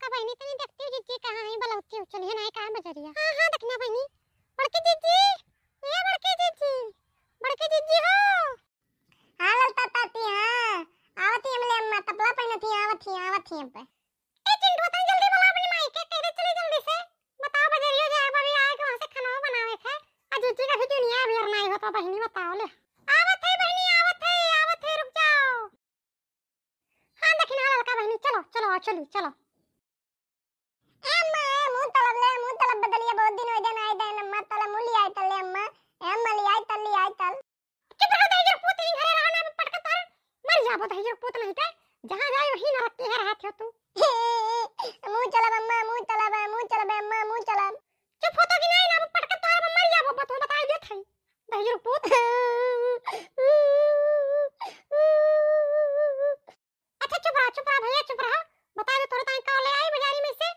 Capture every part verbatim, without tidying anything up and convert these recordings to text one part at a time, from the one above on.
ललका बहिनी, तनी देखती हूँ जिज्जी कहाँ है, बलौती हूँ, चलिए ना, कहाँ बजरिया। हाँ, हाँ, दखिना बहिनी, बड़की जिज्जी, ए बड़की जिज्जी, बड़की जिज्जी हो। हाँ ललता ताती, हाँ, आवत ही हमले अम्मा, तपला पहिनत ही, आवत ही, आवत ही अब। ए चिंटू, तनी जल्दी बोला अपनी माई के, कह दे चली जल्दी से। बताओ, बजरियो जाए, अभी आए के वहाँ से खाना बनावे के। आ जीजी का भी दुनिया अभी और नाई होता बहिनी, बताओ ले। आवत है बहिनी, आवत है, आवत है, रुक जाओ। हाँ, दखिना ललका बहिनी, चलो, चलो, आओ, चली, चलो। ए अम्मा, ए, मुँह तलब ले, मुँह तलब बदलिया, बहुत दिन हो गए ना आए देन अम्मा, तले मुँह लियाई तल ले अम्मा। ए अम्मा, लियाई तल, लियाई तल। चुप रहो, दहिजर पूत, यहीं घरे रहो ना, पटक तोर मर जाबो, दहिजर पूत नहीं ते, जहाँ जाए वहीं नरक के है रहत हो तू। मुँह चलब अम्मा, मुँह चलब, मुँह चलब अम्मा, मुँह चलब। चुप हो तो कि नहीं ना, पटक तोर मर जाबो, बत-, बताई देत है, दहिजर पूत। अच्छा चुप रहा, चुप रहा भैया, चुप रहा। बता दे तोरे ताई का ले आई बाजारी में से।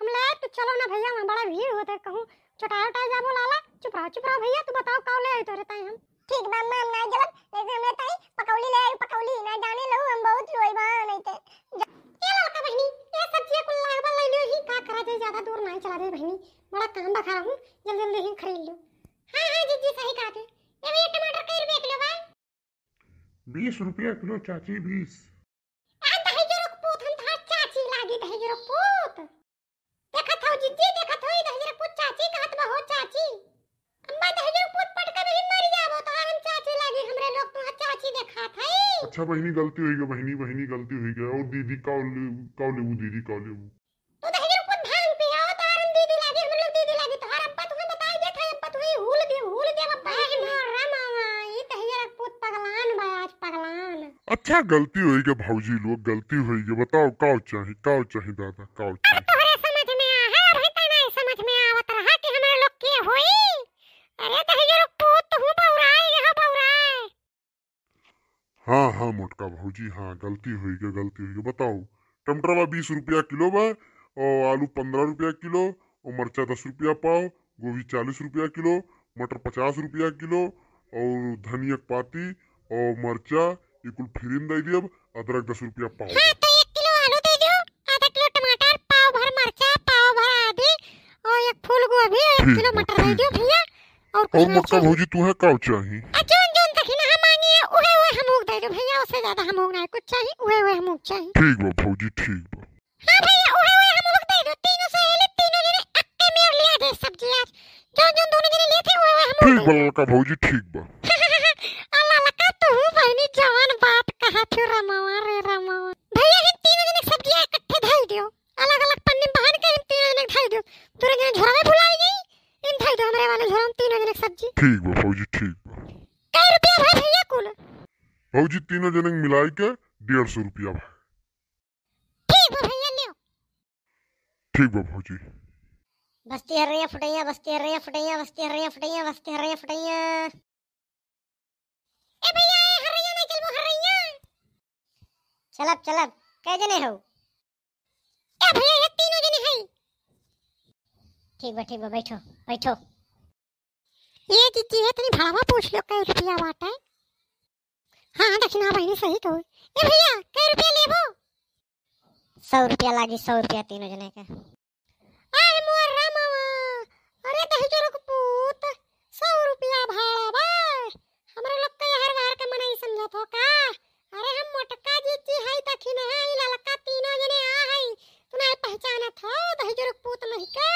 हम ले आए तो चलो ना भैया, वहाँ बड़ा भीड़ होता है, कहूँ चोटाए उटाए जाबो लाला। चुप रहा, चुप रहा भैया, तू बताओ का ले आई तोरे ताई हम। ठीक बा अम्मा, हम नाई जलब, लेकिन हमरे ताई पकौड़ी ले आई, पकौड़ी। ना जाने लहू हम बहुत रोई बा नहीं ते। ए ललका बहिनी, ए सब्जिया कुल लागबा ले लियो ही, का करा जाए, ज्यादा दूर नाई चला दे बहिनी, बड़ा काम बा खा हूँ, जल्दी जल्दी ही खरीद लो। हाँ हाँ जीजी सही कहा थे। ए भैया टमाटर कई रुपया किलो बा? बीस रुपया किलो चाची, बीस। आ दहिजरो के पूत, हम तोहार चाची लागी, दहिजरो के पूत। देखत हौ जीजी, देखत हौ, ई दहिजरो के पूत चाची कहत बा हो, चाची। अम्मा दहिजरो के पूत पटका नहीं मर जाबो, तोहार हम चाची लागी, हमरे लोग तोहार चाची देखात है। अच्छा बहिनी, गलती होई गई बहिनी, बहिनी गलती होई गई। और दीदी का ले-, का लेबू दीदी, का लेबू? तू दहिजरो के पूत भांग पिया, तोहार हम दीदी लागी, हमरे लोग दीदी लागी, तोहार अब्बा तुहे बताई देत है, अब्बा तुहे हुल दे, हुल दे अब्बा। अरे मोर रामा, ई दहिजरो के पूत पगलान बा आज, पगलान। अच्छा, गलती होई गई भौजी लोग, गलती होई गई। बताओ, का चाही, का चाही दादा, का अब चाही? तोहरे समझ में आ है, अभी तो नहीं समझ में आवत रहा कि हमरे लोग के होई। अरे दहिजरो के पूत, तू बौराए, यहाँ बौराए। हाँ, हाँ, मोटका भौजी, हाँ, गलती होई गई, गलती होई गई। बताओ, टमाटरवा बीस रुपया किलो बा, और आलू पन्द्रह रुपया किलो, और मरचा दस रुपया पाव, गोभी चालीस रुपया किलो, मटर पचास रुपया किलो, और धनिया के पाती, और मरचा, ई कुल फ्री में दे दियब, अदरक दस रुपया पाव। हाँ, तो एक किलो आलू दे दियो, आधा किलो टमाटर, पाव भर मरचा, पाव भर आदी, और एक फूल गोभी, और एक ठीक किलो बा, मटर दे ठीक दियो बा। भैया। और कुछ और ना मोटका चाहिए। भौजी, तुहे का चाही? आ, जौन जौन दखिनहा मांगी है, उहे उहे हमहूक दे दो भैया, उससे ज्यादा हमहूक ना कुछ चाही, उहे उहे हमहूक चाही। ठीक बा भौजी, ठीक बा। हाँ भैया, उहे उहे हमहूक दे दो, तीनों सहेली, तीनों जने अक्के मेर लिया दे सब्जी आज। जौन जौन दोनों जने लेते, उहे उहे हमहूक ठीक दे बा दो। ललका भौजी, ठीक बा। अल्लाह लका, तू बहिनी जवान बात कहा थे रमावा रे रमावा। भैया, हम तीनों जने सब्जियां इकट्ठे धई दियो। अलग-अलग पन्नी में बांध के हम तीनों जने धई दियो। तोरे जने झोरा में भुलाई गई, इन धई दो हमरे वाले झोरा में तीनों जने सब्जी। ठीक बा भौजी, ठीक बा। कै रुपया भा भैया कुल? भौजी, तीनों जने मिलाई के डेढ़ सौ रुपया भा। ठीक बा भैया, लियो। ठीक बा भौजी। बस्ती हर्रैया फुटैया, बस्ती हर्रैया फुटैया, बस्ती हर्रैया फुटैया, बस्ती हर्रैया फुटैया। ए भैया, ए हर्रैया नहीं चलबो, हर्रैया। चलब, चलब, कै जने हो? ए भैया, ये तीनों जने हैं। ठीक बा, ठीक बा, बैठो, बैठो। ये जीजी है, तनी भाड़ा पूछ लो, कै रुपया बाटे? हाँ, हाँ, दखिना बहिनी सही कहो। ए भैया, कै रुपया लेबो? सौ रुपया लागी, सौ रुपया तीनों जने के। आय मोर रामवा, अरे दहिजरो के पूत, सौ रुपया भाड़ा बा। हमरे लोग के हर बार के मनई समझत हो का? अरे हम मोटका जीजी हई, दखिनहा हई, ललका, तीनों जने आ हई। तू नाई पहचानत हो दहिजरो के पूत नहीं के?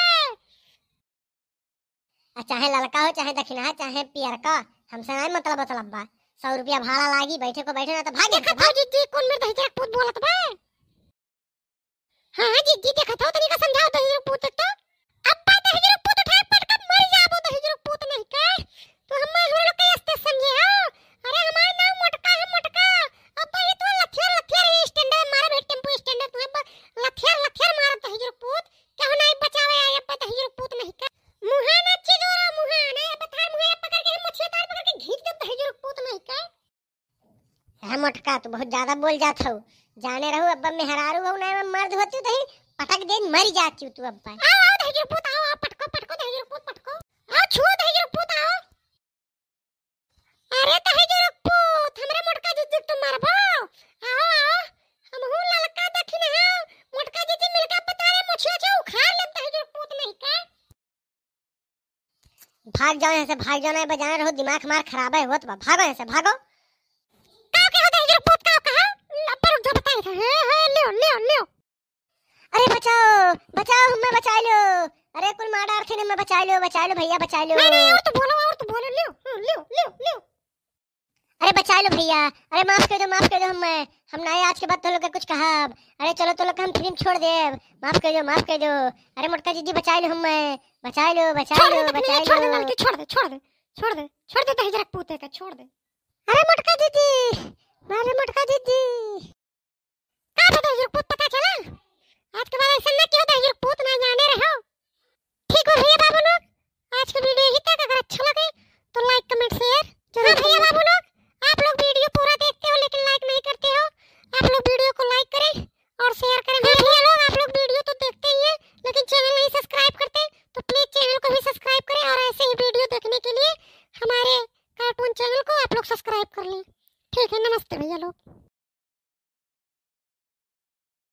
आ चाहे ललका हो, चाहे दखिनहा, चाहे पियरका, हमसे नाई मतलब मतलब बा। सौ रुपया भाड़ा लागी, बैठे को बैठो, ना तो भाग यहाँ से, देखत हो भाग। जीजी, कौन मेरे दहिजरो के पूत बोलत बा? हाँ, हाँ, जीजी, देखत हो, तनिका समझाओ दहिजरो पूत तो। अब्बा दहिजरो पूत उठाए पटका मर जाबो, दहिजरो पूत नहीं के। तू हम्मा हमरे लोग के अस्ते समझे हो? अरे, हमार नाम मोटका है, मोटका। अब्बा, ये तो लथियर, लथियर, ये स्टैंडर मारे, टेम्पो स्टैंडर, तू अब्बा लथियर, लथियर मारत दहिजरो पूत। केहू नाई बचावे आए, अब्बा दहिजरो पूत नहीं के। मुहा ना चिगोरो, मुहा ना, अब्बा थार मुहा पकड़ के, हम मछिया तार पकड़ के घींच देब दहिजरो पूत नहीं के। ए मोटका, तू बहुत ज्यादा बोल जात हऊ। जाने रहू, अब्बा मेहरारू हऊ ना, मर्द होती तो ही पटक दे, मर जाती तू अब्बा। आओ, आओ, दहिजरो पूत, आओ, आओ, पटको, पटको, दहिजरो पूत, पटको। आओ, छुओ, दहिजरो पूत, आओ। अरे, दहिजरो पूत, हमरे मोटका जीजी के तू मारबो? आओ, आओ, हमहू ललका दखिनहा, मोटका जीजी मिलके पता रे भाग जाओ यहाँ से, भाग जाओ, नहीं बजाना रहो, दिमाग हमार खराब है होत बा, भागो यहाँ से, भागो। का के होता है, ये पूत का कहा? लब्बर उठ जा, बताई था। हाँ, हाँ, लियो, लियो, लियो। अरे बचाओ, बचाओ, हमें बचाई लो। अरे कुल मार डारथिन, हमें बचाई लो, बचाई लो भैया, बचाई लो। नहीं, नहीं, और तो बोलो, और तो बोलो, लियो, हाँ, लियो, लियो, लियो। अरे बचाई लो भैया, अरे माफ कर दो, माफ कर दो हमें, हम ना आज के बाद तो लोग के कुछ कहब। अरे चलो तो लोग के हम फिल्म छोड़ देब, माफ कर दो, माफ कर दो। अरे मोटका जीजी बचाई लो हमें, बचाई लो, बचाई छोड़ दे, लो, बचाई छोड़ दे लो। लड़की, छोड़ दे, छोड़ दे, छोड़ दे, छोड़ दे, दहिजरा के पूते का, छोड़ दे। अरे मोटका जीजी, अरे मोटका जीजी। का बा दहिजरा के पूत, पता चला? आज के बाद ऐसा ना कियो, दहिजरा के पूत ना जाने रहो। ठीक बा भैया बाबू लोग, आज के video यही तक। अगर अच्छा लगे तो like, comment, share जरूर हाँ भैया करिए। बाबू लोग, आप लोग video पूरा देखते हो लेकिन like नहीं करते हो। आप लोग video को like करें और share करें। हाँ भैया लोग, आप लोग video तो देखते ही हैं लेकिन channel नहीं subscribe करते, तो please channel को भी subscribe करें और ऐसे ही video देखने के लिए हमारे cartoon channel को आप लोग subscribe कर लें। ठीक है, नमस्ते भैया लोग।